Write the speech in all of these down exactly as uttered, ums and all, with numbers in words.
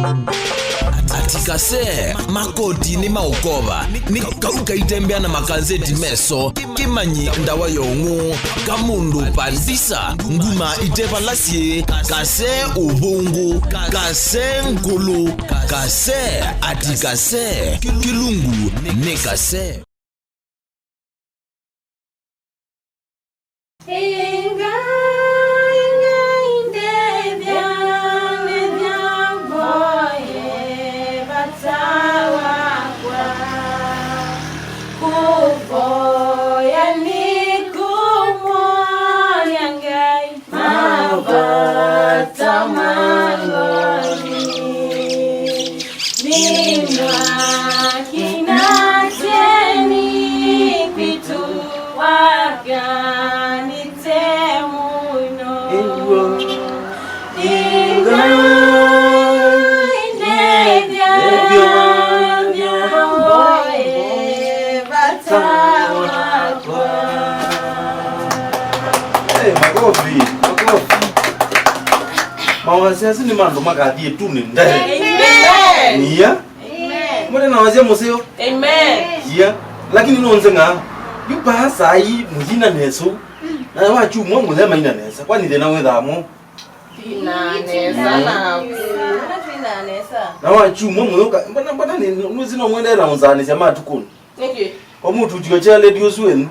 Ati kase, makoti nĩ maũkova, nĩ kau kaitembea na makazeti meso, kĩmanyi ndawa ya ũng'ũ, kamũndũ pandisa, nguma ite vala syĩ, kase ũvũngũ, kase ngũlũ, kase, ati kase, kĩlungu nĩ kase. Inga, inga, indethya, ndethya, mboye vata wakwa. Kũvoya nĩ kũmwony'a Ngai mavata ma ngoli. Nĩnwa kĩnateni kwitũ wakanĩte mũno. Ĩw'o. Inga, indethya, ndethya, mboye vata wakwa. Hey, makofi, makofi. Mawasya asu nĩ mandũ makathiĩ tu nĩ ndee. Amen. Nia. Amen. Mwene na wasya mũseo. Amen. Nia. Lakini no nze ng'a. Yu paa saa ii mũyina nesu. Na wa chumwa mũthema ina nesa. Kwani thĩna wĩthamo? Thĩna nesa na. Na wa chumwa mũyũka. Mbona, mbona nĩ, nũzi no mwendee na ũnzanĩsya matukũnĩ? Nĩkĩ? Kwa mũtutio kya lady ũsu wenu.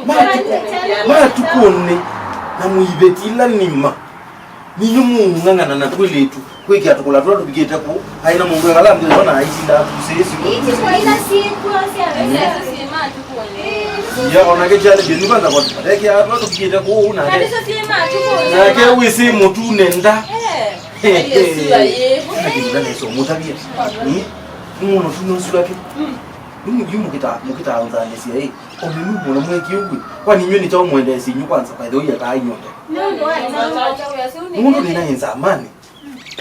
Matuku-, matukũnĩ na mũiveti ila nima. Ninyu mũng'ang'ana na twĩlĩtu kwĩkĩa tũkũla tũla tũvikĩte kũu. Aĩ na mũndũ ekala nthĩ na aitinda atusĩĩsyo. Iti kwa ila syĩkw'o sya vesa. Isu syĩ matukũnĩ. Ya, onake kyalĩ kĩu, nĩvanza kwa tũkekĩa tũla tũvikĩte kũu nake. Na isu syĩ matukũnĩ. Nake wĩsĩ mũtune nda. Eh. Yesu aye. Nĩ mũno tu nũsu lake. Yu, yu mũkĩta, mũkĩta ũnthanĩsya, ĩ. O nĩ nũmona mweki ũguĩ. Kwani inyuĩ nĩ kyaũ mwendeesye inyu kwanza, by the way, ataa inyw'onthe? Mũndũ nĩ na nzamani.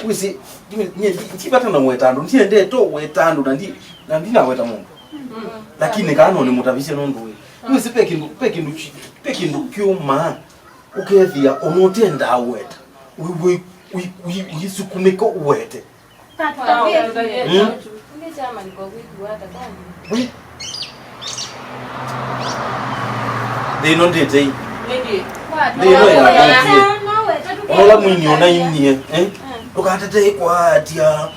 Wĩsĩ, nyie, nyie, ndi, ndi vata na weta andũ, ndiendete weta andũ, na ndi, na ndinaweta mũndũ. Lakini kana no nĩmũtavisye nũndũ wĩ. Wĩsĩ, pe kĩndũ, pe kĩndũ ki-, pe kĩndũ kyũmaa, ũkethĩa ona ũtendaa weta. Wĩ, wĩ, wĩ, wĩ, wĩsukumĩka ũwete. Tata. Mm. Nĩ chama niko kwĩkua ata kwani? Wi. Thĩ ĩno ndĩte ĩ. Nĩkĩ? Thĩ ĩno ĩnathũkie. Ona ũla mwini ũnainie, eh? Ndũkatetee kwatia.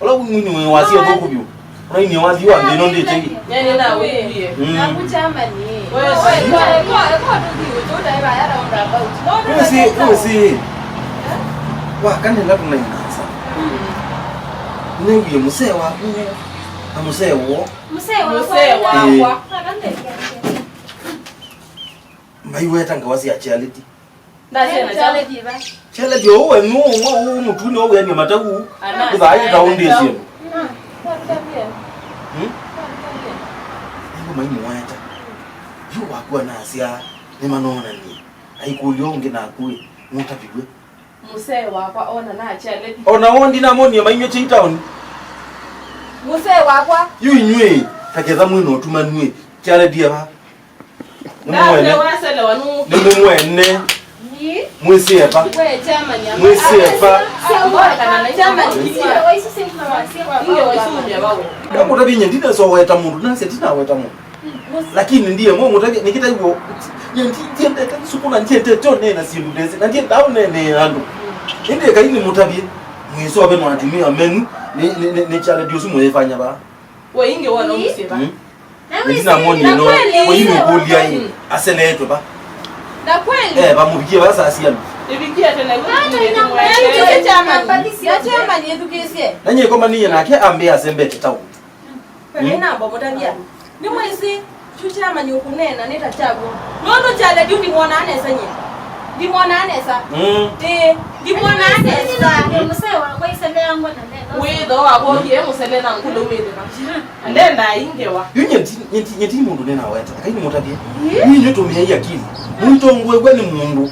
Ũla mwini wĩ wasya thũku vyũ. Ũnainie wathi wa nthĩ ĩno ndĩte ĩ. Nene na wĩwie. Mm. Naku chama nĩ. Wewe, wewe, wewe, wewe, wewe, tuthi, tuthi, tuthi, tuthi, roundabout. No, no, no, wĩsĩ, no. Wĩsĩ. Wakanĩla tũnainasa. Nĩwie mũsee waku na mũsee woo. Mũsee wakwa. Mũsee wakwa. Ĩĩ. Maiweta ngawa sya charity. Ndasya na charity. Charity ũũ wenu ũũ mũtune ũũ wĩanĩa matau. Kũthaĩ kaũndĩ syenu. Hmm? Nĩko maimũweta. Yu wakua nasya nĩmanonanie. Aikũlyo ũngĩ naku ĩ, nũtaviw'e. Mũsee wakwa ona na charity. Ona woo ndinamonie mainyw'e Cape Town. Mũsee wakwa. Yu inyw'ĩ, ta ketha mwĩ na ũtumanu ĩ, charity eva. Nĩmũmwene. Nĩmũmwene. Nĩmũmwene. Mwĩsĩ eva. Mwĩsĩ eva. Ndakũtavya nye ndinesa weta mũndũ, nasya ndinaweta mũndũ. Lakini ndiye mwe mũtavya, nĩkĩtaigwo, ndiendete nsuku na ndiendete ũneena syĩndũ ndesĩ, na ndiendaa ũneenea andũ. Ĩndĩ ekai nĩmũtavye, mwĩsove na atumĩa menu, nĩ, nĩ, nĩ, nĩ charity ũsu mũyĩfanya vaa. We ingi wona ũmũsyĩ va? Mm. Na wĩsĩ, ndinamoni na ĩno, kweli, we inũkũlya ĩ, mm, aseleetwe va? Na kweli. Eh, vamũvikie va saa siana. Ĩvikie tene, we. Hata ina mwendete. Ĩtũkĩsye chairman. Ya chairman ĩtũkĩsye. Na nyie komanie nake ambĩa asembete town. Kweli, mm, namba mũtavya. Nĩ mwĩsĩ, kyu chairman ũkũneena nĩ ta kyaw'o. Nũndũ kyale kyu ndimwonaa nesa nyie. Ndimwonaa nesa. Mm. Ĩĩ, ndimwonaa nesa. Nĩ mũsee wakwa iseleangwa na nena. Wĩtho wakwa ũthie mũsele na ngũlũ wĩthĩna. Ndenda ingewa. Yu nyeti, nyeti, nyeti mũndũ nĩnaweta. Kai nĩmũtavye. Yu inyuĩ tũmĩai akili. Mũitongoew'a nĩ mũndũ,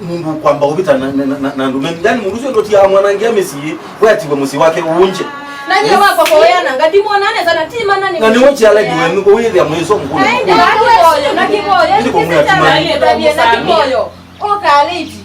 mũndũ kwamba ũvĩta na, na, na, na, na andũ menu. Yani mũndũ ũcio ndotiaa mwanangĩa mĩsyĩ, we atiwe mũsyĩ wake ũnje. Na nyie wakwa kũweana, ngatimwona nesa na timana nĩ. Na nĩwe kyaledi wenu, kũwĩthĩa mwĩso mkũlũ. Na ĩndĩ na kĩvoyo, na kĩvoyo. Ĩndĩ kũmwĩa timani. Na kĩvoyo. Oka lady.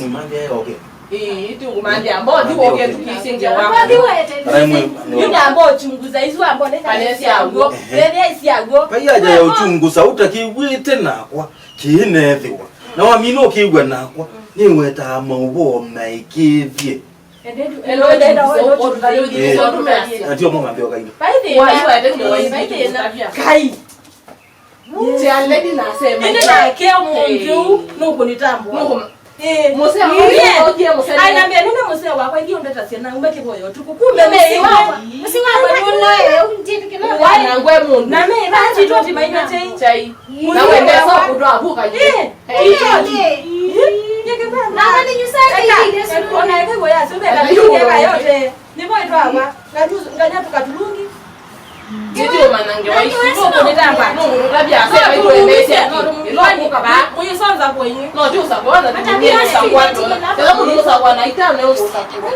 Mwimanthia yoke. Ĩĩ, tũngũmanthĩa mboti wokĩe tũkĩsye ngewa. Mboti wete. Arai mwe. Nĩ ndamba uchunguza isu ambao nĩ kanĩsya agwo. Ehe. Nĩ sya agwo. Vai haja ya uchunguza, ũtakĩw'ĩte nakwa kĩinethĩwa. Na wamina ũkĩw'a nakwa, nĩwetaa maũvoo maĩkĩĩthye. Atio mo mambeo kaina. Kai. Ĩndĩ nake mũndũ ũũ nũkũnĩtambũa. Nũkũma. Ĩĩ. Mũseo. Ĩĩ. Mũseo. Ai, na mbee nũna mũseo wakwa, ithiĩ ũndetasya na ume kĩvoyo ũtukũ. Kumbe mũseo wakwa. Mũseo wakwa nũnoe, ũndĩtĩkĩla. Wai. Na ngwe mũndũ. Na me, na titoti maina chai. Chai. Na wendesa kũtwa vuka. Ĩĩ. Titoti. Ĩĩ. Nĩkĩvana. Na kani nyusa. Eka, eka, ona eka ivoya, sio, eka, eka, eka yote. Nĩvo ĩtwawa. Nganyusa, nganya tukatulungi. Titi ũmanya ngewa isu, nũkũnĩtamba, nũkũtũtavya, asema itũendesya, ĩla ũkũka vaa. Mũyĩsonza kwenyu. No, ti ũsakwa, ona tũmĩe ũsakwa, tũla mũndũ ũsakwa na ita, ne ũkũsakwa.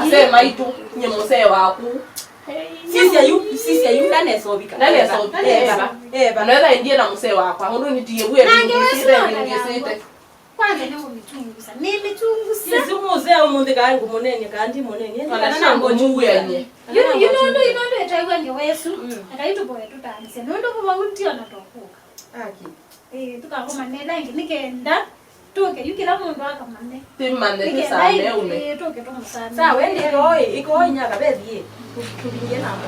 Asema itũ, nye mũsee waku. Sisya yu, sisya yu, ndanesovika. Ndanesovika. Eva, eva. Nowetha endie na mũsee wakwa, mũndũ nĩtie vue, nĩngĩsĩte, nĩngĩsĩte. Kwanza nĩngũmĩtungusa. Nĩmĩtungusa. Sisi mũseo ũmũnthĩ kaa ngũmũnenye, kaa ndimũnenye. Kana kana ngũmũw'anie. Yu, yu nũndũ, yu nũndũ ĩtaĩw'a ngewa ĩsu, mm, na kai tũvoye tũtaanĩsye. Nũndũ kũvau ti ona tũkũka. Aki. Ĩĩ, tũkakomana ĩla ĩngĩ nĩ kenda tũke. Yu kĩla mũndũ akamane. Tĩmane, nĩ kenda tũsame ĩngĩ, ũme. Ĩĩ, tũke tũmũsame. Saa we ndĩkoĩ, ĩkoĩ nyaka vethie. Tũvingie namba.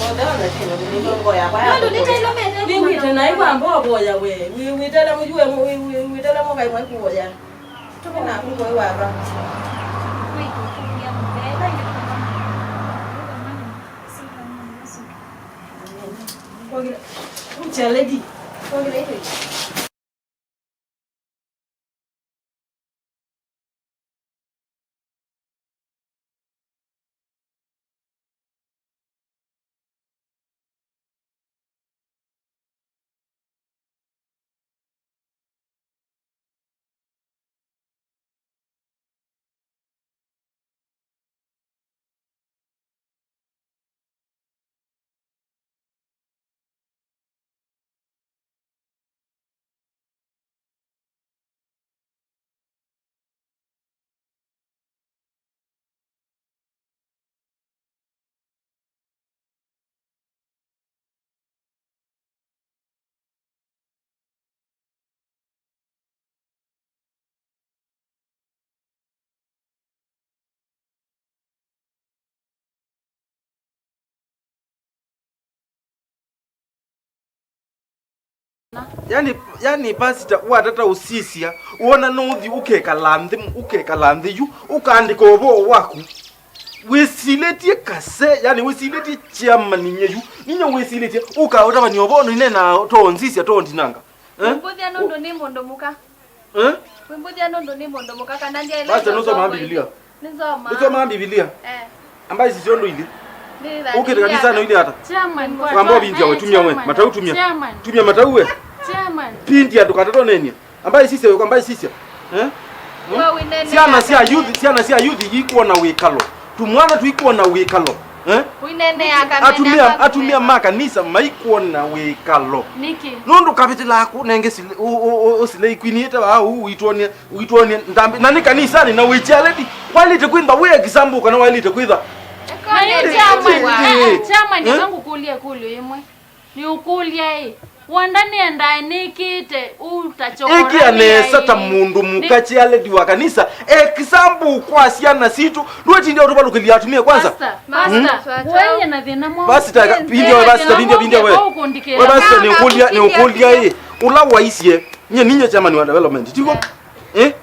Onthe ona tino, nĩ ngongo yakwa ya. Nũndũ nĩtailomete. Nĩwĩte naĩ kwamba ũvoya we. Wĩ-, wĩtele mũyue, wĩ-, wĩ-, wĩtele mũkai mwaikuvoya. Tũke naku kũĩ wava. Kwogĩla. Ucha lady. Kwogĩla ito. Yani, yani pastor, watata ũsisya, wona nũthi ũkekala nthĩ, ũkekala nthĩ yu, ũkaandĩka ũvoo waku. Wĩsilĩtye kase, yani wĩsilĩtye chairman nye yu, ninya wĩsilĩtye ũkaũtavany'a ũvoo nũinena too nzisya too ndinanga. Eh? Mbũthya nũndũ nĩ mũndũ mũka. Eh? Wĩmbũthya nũndũ nĩ mũndũ mũka kana ndyaĩle. Basi nũsomaa Biblia. Nĩnsomaa. Nũsomaa Biblia. Eh. Ambai sisya ũndũ ilĩ. Ũkĩte kanisani ũilye ata? Chairman. Wamba ũvindya we, tumia we. Matau tumia. Chairman. Tumia matau we. Chairman. Pindi andũ katatonenia. Ambai sisya we, ambai sisya. Eh? Hmm? Syana sya youth, syana sya youth ikwona wĩkalo. Tumwana tuikwona wĩkalo. Eh? Atumia, atumia ma kanisa maikwona wĩkalo. Nĩkĩ? Nũndũ kavĩtĩlaa kũ nenge sile-, ũ-, ũ-, ũ-, ũsile ikwinĩte vaa ũu, ũitwonie, ũitwonie ndambĩ. Na nĩ kanisanĩ na wĩ chairlady, waĩlĩte kwĩtha wĩ example kana waĩlĩte kwĩtha. Na yu chairman, eh, eh, chairman, eh? Nongũkũlye ĩkũlyo ĩmwe. Nĩũkũlya ĩ, wanda nĩendae nĩkĩte ũu ta chokora? Ĩkĩa nesa ta mũndũ mũka chairlady wa kanisa, example kwa syana sitũ. Ndwĩtinde ũtũvalũkĩlya atumia kwanza. Pastor, pastor, hmm? Wewe na thĩna mwa. Pastor, pindia we, pastor, pindia, pindia we. We pastor, nĩũkũlya, nĩũkũlya ĩ, ũla waisye, nye ninye chairman wa development, tiguo? Eh?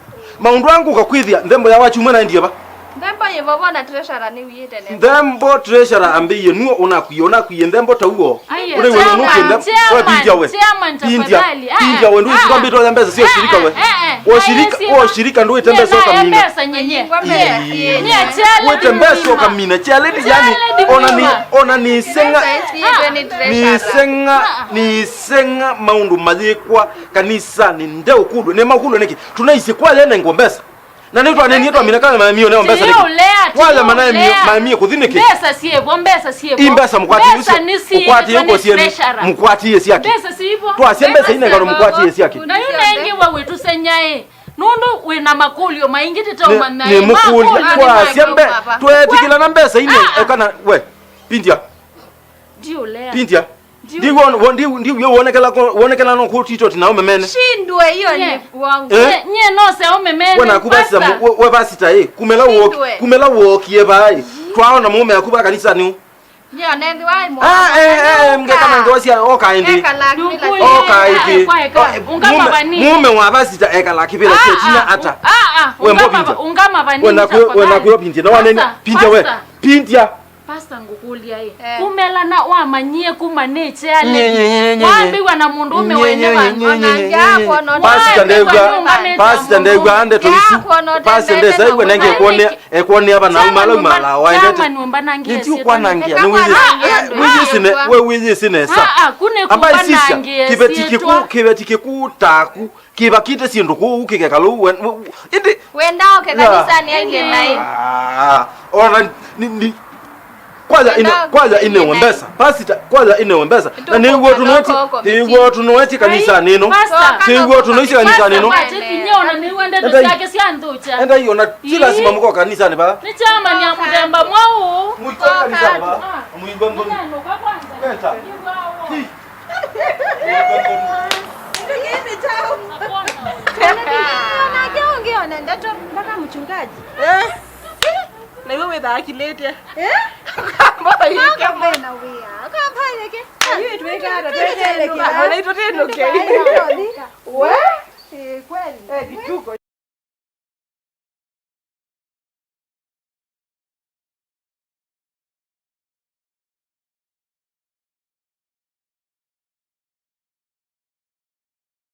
Maũndũ aa ngũka kwĩthĩa, nthembo ya wakyumwa naendie va? Nthembo yĩ vovo na treasurer nĩwiĩte nesa. Nthembo treasurer ambĩie nuo ũnakwie, ũnakwie nthembo ta uo. Aya, ũrĩ wĩna chairman, nũkĩe nthembo. We chairman, pindia we. Chairman, pindia, tafadhali. Ah, pindia we, ndũ ah, ndwambĩte oya mbesa sio shirika we. Ah, ah, ah. Wo shirika, wo shirika ndwĩte mbesa ũkamina. Mbesa nyenye. Ii. Nye chairlady. Wĩte mbesa ũkamina. Chairlady yani, chairlady ona ni, ona ni senga. Mbesa isi itwe ni treasurer. Ni senga, ni senga maũndũ mayĩkwa. Kanisanĩ ndeũkũlw'a. Nĩ makũlw'a nĩkĩ? Tũnaisye kwaya ĩnengwa mbesa. Na nĩtwanenie twamina kana maemie ũneo mbesa nĩkĩ? Kwaya manaemie, maemie kũthi nĩkĩ? Mbesa syĩvo, mbesa syĩvo. I mbesa mũkwatĩe ũsio, mũkwatĩe ũkosie nĩ, mũkwatĩe syake. Mbesa syĩvo. Twasya mbesa inenganwa mũkwatĩe syake. Na yu nengĩ we wĩtũsenya ĩ. Nũndũ wĩ na makũlyo maingĩ tũteũmanya. Nĩ, nĩ mũkũlya. Twasya mbe, tweetĩkĩlana mbesa ine, ah, ah, ekana, we, pindia. Ndiũlea. Pindia. Ndiw'o, wo-, ndi-, ndiw'o wonekela ko-, wonekela no kũtitoti na ũmemene. Shindwe, hiyo ni wangu. Eh? Nye, nye no se ũmemene. We naku pastor, pastor. We, we pastor, eh, kumela woki-, kumela wokie vai. Twaona mume aku va kanisa ni. Nye onethwa ai mwana. Ah, eh, eh, mgeka na ngewa cia oka indi. Oka indi. Kwa eka. Unga mume, mavani. Mume wa pastor ekala kivila kyetina ata. Ah, ah. We mbo pindia. Unga mavani. We naku, we naku pindia. Na wanene pindia we. Pastor. Pindia. Pastor, ngũkũlya ĩ, eh, kumela na wamanyie kuma nĩ chairlady? Wambĩw'a na mũndũ ũme wenye vandũ. Pastor ndew'a, pastor ndew'a ndeto isu. Pastor ndesa iwe nenge ekuonea, ekuonea vana uma ala uma ala waendete. Ndio kwanangia, ni wĩyĩsĩ, wĩyĩsĩ nesa. Ambai sisya, kĩveti kĩkũ, kĩveti kĩkũ taku. Kĩvakĩte syĩndũ kũu kĩkeka lũu we, we, ĩndĩ. Wenda oke kanisanĩ ailye naĩ. Ah, ona ni, ni, kwaya ine, kwaya inewe mbesa. Pastor, kwaya inewe mbesa. Na nĩw'o tũnoetie, nĩw'o tũnoetie kanisanĩ ĩno. Nĩw'o tũnoisie kanisanĩ ĩno. Enda iona, ti lazima mũko kanisanĩ vaa. Nĩ chairman ya mũthemba mwaũ? Mũiko kanisanĩ vaa. Mũiko ngoni. Neta. Hi. Nake ũngĩ ona ndeto mpaka mchungaji. Eh? Na iwe wĩthaa akilĩte. Eh? Kamba yake. Mama wĩna wĩa. Kamba yake. Ayu twĩka ata twetelekea. Ona itũtĩnũke. We? Eh, kweli. Eh, vituko.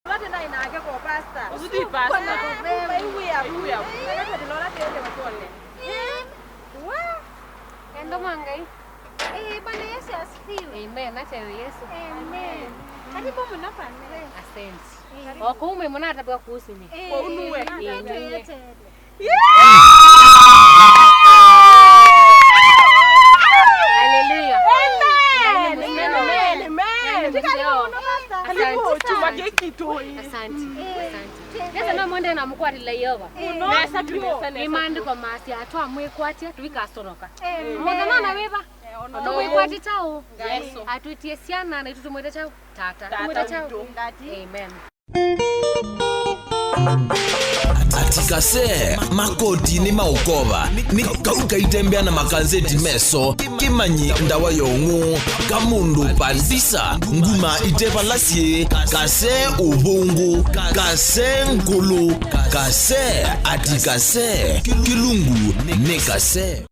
Vate naĩ nake ko pastor. Ũsu ti pastor. Wĩwĩa. Wĩwĩa. Nake tũlola tete matole. Wa? Endo ma Ngai. Eh, Bwana Yesu asifiwe. Amen. Acha Yesu. Amen. Karibu mũno family. Asante. O kũu mwĩ mũnatavw'a kuhusu nyie? Ĩĩ, kũu nue. Ĩĩ, nue. Hallelujah. Amen. Amen. Amen. Asante. Karibu chuma keki toi. Asante. Asante. Yesu no mwende na mũkwatĩla Yehova. Nesa tu, nesa, nesa. Nĩ maandĩko masya, twamwĩkwatya tũikasoroka. Amen. Mũndũ nona wĩva? Tũmwĩkwatĩ kyaũ? Yesu. Atwĩtie syana na itũ tũmwĩte kyaũ? Tata. Tata witũ. Amen. Ati kase, makoti nĩ maũkova. Nĩ kau kaitembea na makanzeti meso. Kĩmanyi ndawa ya ũng'ũ. Kamũndũ pandisa. Nguma ite vala syĩ. Kase ũvũngũ. Kase ngũlũ. Kase, ati kase. Kĩlungu nĩ kase.